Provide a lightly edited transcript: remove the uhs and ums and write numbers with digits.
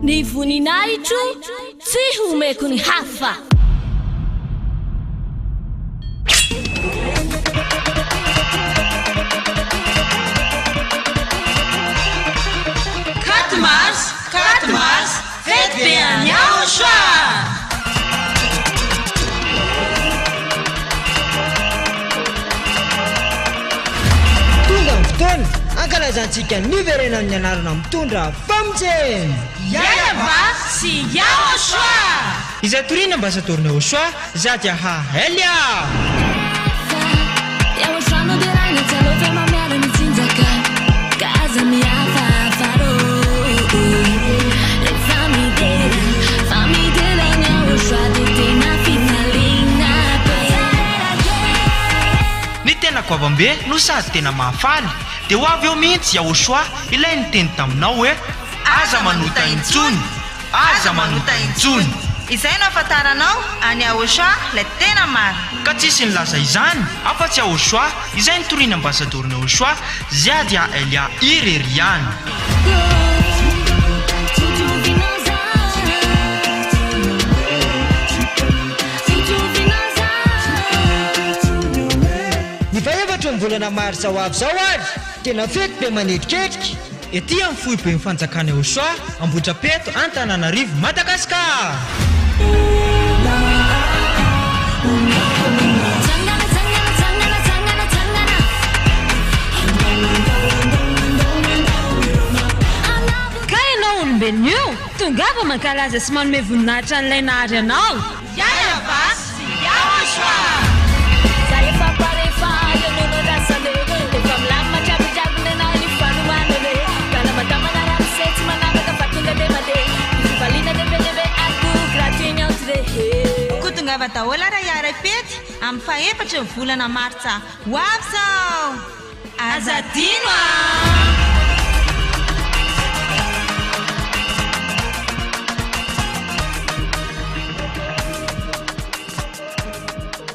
Ny voninahitro tsy homeko ny hafa. Quatre mars, quatre mars, fety be any Yahoshua! Tonga ny fotoana hankalazantsika ny niverenan'ny anarana mitondra famonjena! Yahweh sy Yahoshua! Izay toriana ambasadaoron'i Yahoshua, Zadiaha Elia! Ny tena goavambe no sady tena mahafaly dia ho avy eo mihitsy Yahoshua ilay niteny taminao hoe aza manota intsony, aza manota intsony. Izay no ahafantaranao an'i Yahoshua ilay tena marina. Ka tsisy nilaza izany afa-tsy Yahoshua izay nitorian'ny ambasadaoron'i Yahoshua Ziadia Elia irery ihany. Ny fahefatry ny volana marsa ho avy izao ary tena fety be manetriketrika. Ety amin'ny foiben'ny fanjakana Eosoa, Ambohidrapeto, Antananarivo, Madagasikara! Ka ianao olombelona io, tongava mankalaza sy manome voninahitra an'ilay nahary anao. Yahweh sy Yahoshua! Za efa pare fa eo no nondrasana e Efa milamina jiaby nenah ny fanomanana e Kalamadamana ramose tsy manavaka fa tonga de mandeha Ny fifaliana de be dia be ato gratuit ny entrée he. Koa tongava daholo ary hiara-hifety amin'ny fahefatry ny volana martsa ho avy izao! Aza adino an!